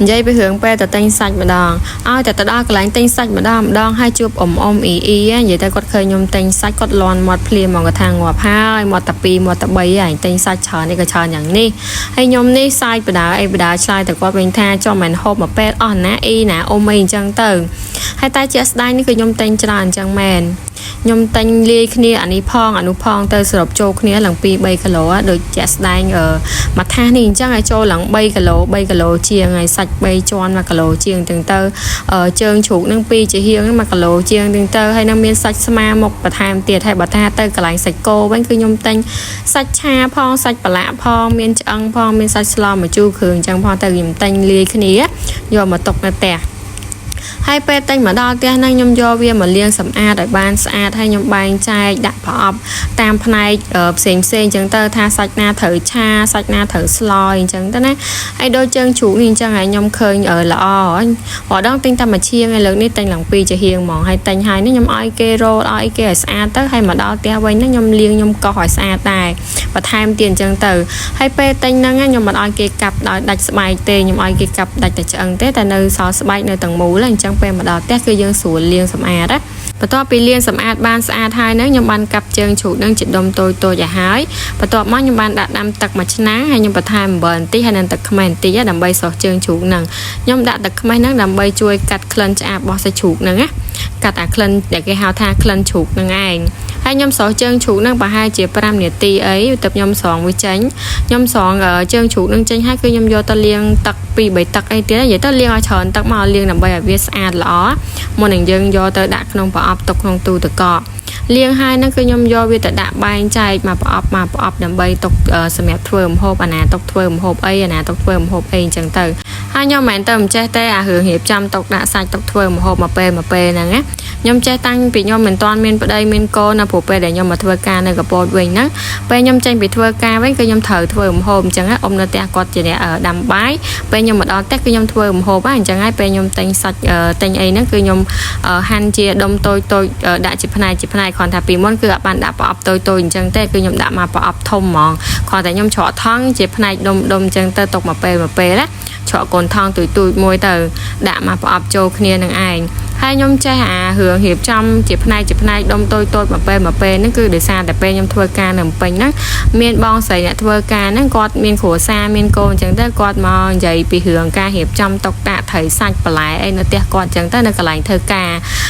និយាយពីរឿងពេលទៅទិញសាច់ម្ដងឲ្យតែទៅដល់កន្លែងទិញសាច់ម្ដងម្ដងហើយជួបអ៊ំអ៊ំអ៊ីអ៊ីនិយាយទៅគាត់ឃើញខ្ញុំទិញសាច់គាត់លាន់មាត់ភ្លាមហ្មងគាត់ថាងាប់ហើយមាត់តែ2មាត់តែ3ហើយទិញសាច់ច្រើននេះក៏ច្រើនយ៉ាងនេះហើយខ្ញុំនេះសាច់បដាអីបដាឆ្លើយទៅគាត់វិញថាចំមិនហូបមកពេលអស់ណាអ៊ីណាអ៊ំអីអញ្ចឹងទៅហើយតែជាក់ស្ដែងនេះគឺខ្ញុំទិញច្រើនអញ្ចឹងមែនខ្ញុំទិញលាយគ្នាអានេះផងអានោះផងទៅសរុបចូលគ្នាឡើង2 3គីឡូដូចជាក់ស្ដែងអឺមួយថាសនេះអញ្ចឹងឲ្យចូលឡើង3គីឡូ3គីឡូជាងហើយសាច់3ជាន់1គីឡូជាងអញ្ចឹងទៅជើងជ្រូកនឹង2ជាហៀង1គីឡូជាងអញ្ចឹងទៅហើយនឹងមានសាច់ស្មាមុខបន្ថែមទៀតហើយបើថាទៅកន្លែងសាច់គោវិញគឺខ្ញុំទិញសាច់ឆាផងសាច់ប្រឡាក់ផងមានឆ្អឹងផងមានសាច់ស្លម្ជូរគ្រឿងអញ្ចឹងផងទៅខ្ញុំទិញលាយគ្នាយកមកទុកនៅផ្ទះហើយពេលទិញមកដល់ផ្ទះហ្នឹងខ្ញុំយកវាមកលាងសម្អាតឲ្យបានស្អាតហើយខ្ញុំបែងចែកដាក់ប្រអប់តាមផ្នែកផ្សេងផ្សេងអញ្ចឹងទៅថាសាច់ណាត្រូវឆាសាច់ណាត្រូវស្លអញ្ចឹងទៅណាហើយដូចជើងជ្រូកនេះអញ្ចឹងហើយខ្ញុំឃើញល្អរដងទិញតែមួយឈៀងហើយលើកនេះទិញឡើងពីរជាហៀងហ្មងហើយទិញហើយនេះខ្ញុំឲ្យគេរត់ឲ្យគេឲ្យស្អាតទៅហើយមកដល់ផ្ទះវិញហ្នឹងខ្ញុំលាងខ្ញុំកោសឲ្យស្អាតដែរបន្ថែមទៀតអញ្ចឹងទៅហើយពេលទិញហ្នឹងខ្ញុំមិនឲ្យគេកាប់ដោយដាច់ស្បែកទេខ្ញុំឲ្យគេកាប់ដាច់តែឆ្អឹងទេតែនៅសល់ស្បែកនៅទាំងមូលអញ្ចឹងពេលមកដល់ផ្ទះគឺយើងស្រួលលាងសម្អាតណាបន្ទាប់ពីលាងសម្អាតបានស្អាតហើយហ្នឹងខ្ញុំបានកាប់ជើងជ្រូកហ្នឹងជាដុំតូចតូចឲ្យហើយបន្ទាប់មកខ្ញុំបានដាក់ដាំទឹកមួយឆ្នាំងហើយខ្ញុំបន្ថែមអំបិលបន្តិចហើយនិងទឹកខ្មេះបន្តិចដើម្បីស្រុះជើងជ្រូកហ្នឹងខ្ញុំដាក់ទឹកខ្មេះហ្នឹងដើម្បីជួយកាត់ក្លិនឆ្អាបរបស់សាច់ជ្រូកហ្នឹងណាកាត់អាក្លិនដែលគេហៅថាក្លិនជ្រូកហ្នឹងឯងហើយខ្ញុំស្រោះជើងជ្រូកហ្នឹងប្រហែលជា5នាទីអីទើបខ្ញុំស្រង់វាចេញខ្ញុំស្រង់ជើងជ្រូកហ្នឹងចេញហើយគឺខ្ញុំយកទៅលាងទឹក2 3ទឹកអីទៀតនិយាយទៅលាងឲ្យច្រើនទឹកមកលាងដើម្បីឲ្យវាស្អាតល្អមុននឹងយើងយកទៅដាក់ក្នុងប្រអប់ទុកក្នុងទូទឹកកកលាងហើយហ្នឹងគឺខ្ញុំយកវាទៅដាក់បែងចែកមកប្រអប់មកប្រអប់ដើម្បីទុកសម្រាប់ធ្វើម្ហូបអាណាទុកធ្វើម្ហូបអីអាណាទុកធ្វើម្ហូបអីអញ្ចឹងទៅហើយខ្ញុំមិនមែនទៅមិនចេះទេអារឿងរៀបចំទុកដាក់សាច់ទុកធ្វើម្ហូបមកពេលមកពេលហ្នឹងណាខ្ញុំចេះតាំងពីខ្ញុំមិនទាន់មានប្តីមានកូនណាព្រោះពេលដែលខ្ញុំមកធ្វើការនៅកពតវិញហ្នឹងពេលខ្ញុំចេញពីធ្វើការវិញគឺខ្ញុំត្រូវធ្វើម្ហូបអញ្ចឹងអ៊ំនៅផ្ទះគាត់ជាអ្នកដាំបាយពេលខ្ញុំមកដល់ផ្ទះគឺខ្ញុំធ្វើម្ហូបហ្នឹងអញ្ចឹងហើយពេលខ្ញុំទិញសាច់ទិញអីហ្នឹងគឺខ្ញុំហាន់ជាដុំតូចតូចដាក់ជាផ្នែកជាផ្នែកគ្រាន់តែពីមុនគឺអត់បានដាក់ប្រអប់តូចតូចអញ្ចឹងទេគឺខ្ញុំដាក់មកប្រអប់ធំហ្មងគ្រាន់តែខ្ញុំច្រកថង់ជាផ្នែកដុំដុំអញ្ចឹងទៅទុកមកពេលមកពេលណាច្រកកូនថង់ទូចទូចមួយទៅដាក់មកប្រអប់ចូលគ្នានឹងឯងហើយខ្ញុំចេះអារឿងរៀបចំជាផ្នែកជាផ្នែកដុំតូចតូចមកពេលមកពេលហ្នឹងគឺដោយសារតែពេលខ្ញុំធ្វើការនៅភ្នំពេញហ្នឹងមានបងស្រីអ្នកធ្វើការហ្នឹងគាត់មានគ្រួសារមានកូនអញ្ចឹងទៅគាត់មកនិយាយពីរឿងការរៀបចំតុកតាក់ត្រីសាច់បន្លែអីនៅផ្ទះគាត់អញ្ចឹងទៅនៅកន្លែងធ្វើការ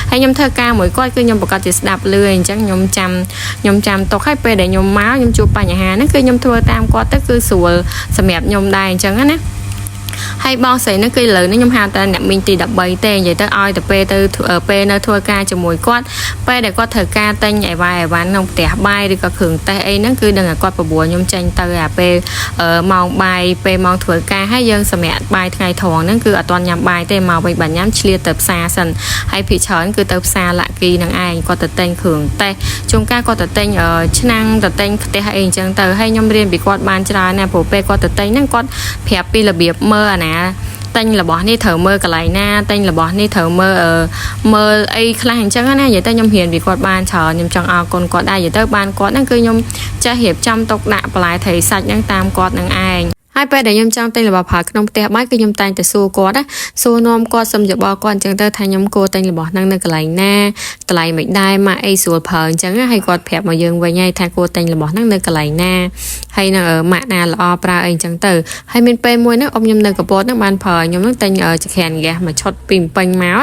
ហើយខ្ញុំធ្វើការមួយគាត់គឺខ្ញុំប្រកាសជាស្ដាប់លឺអញ្ចឹងខ្ញុំចាំខ្ញុំចាំទុកហើយពេលដែលខ្ញុំមកខ្ញុំជួបបញ្ហាហ្នឹងគឺខ្ញុំធ្វើតាមគាត់ទៅគឺស្រួលសម្រាប់ខ្ញុំដែរអញ្ចឹងណាហើយបងស្រីហ្នឹងគឺឥឡូវនេះខ្ញុំហៅតែអ្នកមីងទី13ទេនិយាយទៅឲ្យទៅពេលទៅពេលនៅធ្វើការជាមួយគាត់ពេលដែលគាត់ត្រូវការទិញអីវ៉ាអីវ៉ាន់ក្នុងផ្ទះបាយឬក៏គ្រឿងទេសអីហ្នឹងគឺដឹងតែគាត់បបួលខ្ញុំចេញទៅអាពេលម៉ោងបាយពេលម៉ោងធ្វើការហើយយើងសម្រាប់បាយថ្ងៃត្រង់ហ្នឹងគឺអត់ទាន់ញ៉ាំបាយទេមកវិញបាញ់ញ៉ាំឆ្លៀតទៅផ្សារសិនហើយភាគច្រើនគឺទៅផ្សារលាក់គីនឹងឯងគាត់ទៅទិញគ្រឿងទេសជួនកាលគាត់ទៅទិញឆ្នាំងទៅទិញខ្ទះអីអញ្ចឹងទៅហើយខ្ញុំរៀនពីគាត់បានច្រើនណាស់ព្រោះពេលគាត់ទៅទិញហ្នឹងគាត់ប្រាប់ពីរបៀបមើលអាណាទិញរបស់នេះត្រូវមើលកន្លែងណាទិញរបស់នេះត្រូវមើលមើលអីខ្លះអញ្ចឹងណានិយាយទៅខ្ញុំរៀនពីគាត់បានច្រើនខ្ញុំចង់អរគុណគាត់ដែរនិយាយទៅបានគាត់ហ្នឹងគឺខ្ញុំចេះរៀបចំទុកដាក់បន្លែត្រីសាច់ហ្នឹងតាមគាត់នឹងឯងហើយពេលដែលខ្ញុំចង់ទិញរបស់ប្រើក្នុងផ្ទះបាយគឺខ្ញុំតែងតែសួរគាត់ណាសួរនាំគាត់សុំយោបល់គាត់អញ្ចឹងទៅថាខ្ញុំគួរទិញរបស់ហ្នឹងនៅកន្លែងណាតម្លៃមិនដែរម៉ាក់អីស្រួលប្រើអញ្ចឹងហើយគាត់ប្រាប់មកយើងវិញហើយថាគួរទិញរបស់ហ្នឹងនៅកន្លែងណាហើយនៅម៉ាក់ណាល្អប្រើអីអញ្ចឹងទៅហើយមានពេលមួយហ្នឹងអ៊ំខ្ញុំនៅកពតហ្នឹងបានប្រើខ្ញុំហ្នឹងទិញចក្រានហ្គាសមួយឈុតពីពេញមក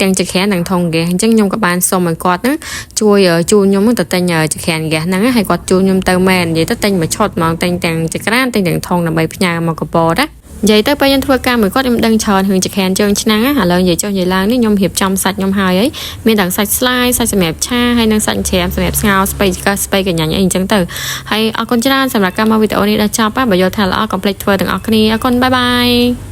ទាំងចក្រាននិងធុងហ្គាសអញ្ចឹងខ្ញុំក៏បានសុំឲ្យគាត់ហ្នឹងជួយជូនខ្ញុំទៅទិញចក្រានហ្គាសហ្នឹងហើយគាត់ជូនខ្ញុំទៅមែននិយាយទៅទិញមួយឈុតហ្មងទិញទាំងចក្រានទិញទាំងធុងដើម្បីផ្ញើមកកពតណានិយាយទៅពេលខ្ញុំធ្វើការមួយគាត់ខ្ញុំដឹងច្រើនរឿងចក្រានជើងឆ្នាំងឥឡូវនិយាយចុះនិយាយឡើងនេះខ្ញុំរៀបចំសាច់ខ្ញុំហើយហើយមានទាំងសាច់ស្លាយសាច់សម្រាប់ឆាហើយនិងសាច់ច្រាមសម្រាប់ស្ងោរស្ពៃកស្ពៃកញ្ញាញ់អីអញ្ចឹងទៅហើយអរគុណច្រើនសម្រាប់ការមកវីដេអូនេះដល់ចប់បើយល់ថាល្អកុំភ្លេចធ្វើទាំងអស់គ្នាអរគុណ bye bye.